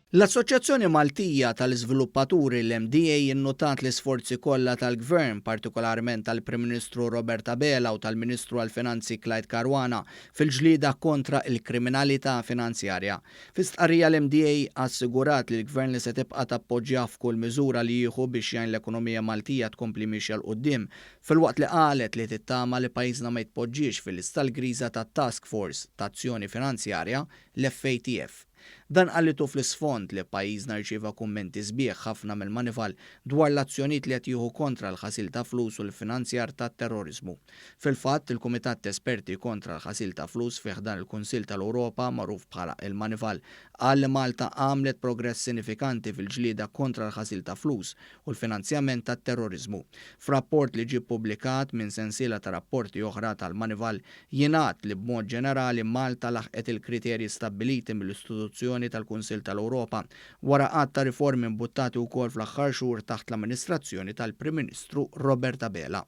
L-Assoċjazzjoni Maltija tal-Iżviluppaturi, l-MDA, innotat l-isforzi kollha tal-Gvern, partikolarment tal-Prim Ministru Robert Abela u tal-Ministru għall-Finanzi Clyde Caruana fil-ġlieda kontra l-kriminalità finanzjarja. Fi stqarrija l-MDA assigurat lill-Gvern li se tibqa' tappoġġjah f'kull miżura li jieħu biex jgħin l-ekonomija Maltija tkompli miexja 'l quddiem, filwaqt li qalet li tittama li pajjiżna ma jitpoġġiex fil-lista l-griża tat-Task Force ta' Azzjoni Finanzjarja, l-FATF. Dan qalitu fl-isfond li pajjiżna rċieva kummenti sbieħ ħafna mill-Moneyval dwar l-azzjonijiet li qed jieħu kontra l-ħasil ta' flus u l-iffinanzjar tat-terroriżmu. Fil-fatt, il-Kumitat t'Esperti kontra l-Ħasil ta' Flus fi ħdan il-Kunsill tal-Ewropa, magħruf bħala il-Moneyval, qal li Malta għamlet progress sinifikanti fil-ġlieda kontra l-ħasil ta' flus u l-finanzjament tat-terroriżmu. F'rapport li ġie ppubblikat minn sensiela ta' rapporti oħra tal-Moneyval Jingħad li b'mod ġenerali Malta laħqet il-kriterji stabbiliti mill-istituzzjoni tal-Kunsill tal-Ewropa wara għadd ta' riformi mbuttati wkoll fl-aħħar xhur taħt l-amministrazzjoni tal-Prim Ministru Robert Abela.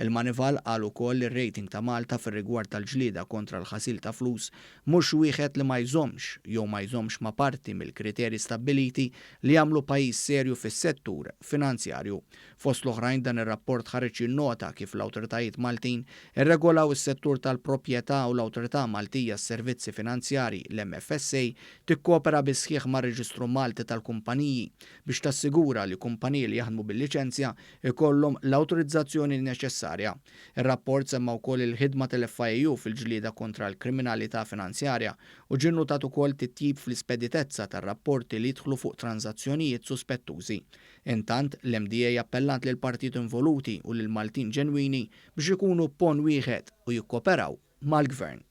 Il-Moneyval qal ukoll li r-rating ta' Malta fir-rigward tal-ġlieda kontra l-ħasil ta' flus mhux wieħed li ma jżommx jew ma jżommx ma' parti mill-kriterji stabbiliti li jagħmlu pajjiż serju fis-settur finanzjarju. Fost l-oħrajn dan ir-rapport ħareġ jinnota kif l-awtoritajiet Maltin irregolaw is-settur tal-proprjetà u l-Awtorità Maltija għas-Servizzi Finanzjarji, l-MFSA, tikkopera bis-sħiħ mar-Reġistru Malti tal-Kumpaniji biex tassigura li kumpaniji li jaħdmu bil-liċenzja jkollhom l-awtorizzazzjoni neċessarja. Ir-rapport semma wkoll il-ħidma tal-FIAU fil-ġlieda kontra l-kriminalità finanzjarja u ġie nnutat ukoll titjib fl-ispeditezza tar-rapporti li jidħlu fuq tranżazzjonijiet suspettużi. Intant, l-MDA appellat lill-partijiet involuti u lill-Maltin ġenwini biex ikunu ponn wieħed u jikkoperaw mal-Gvern.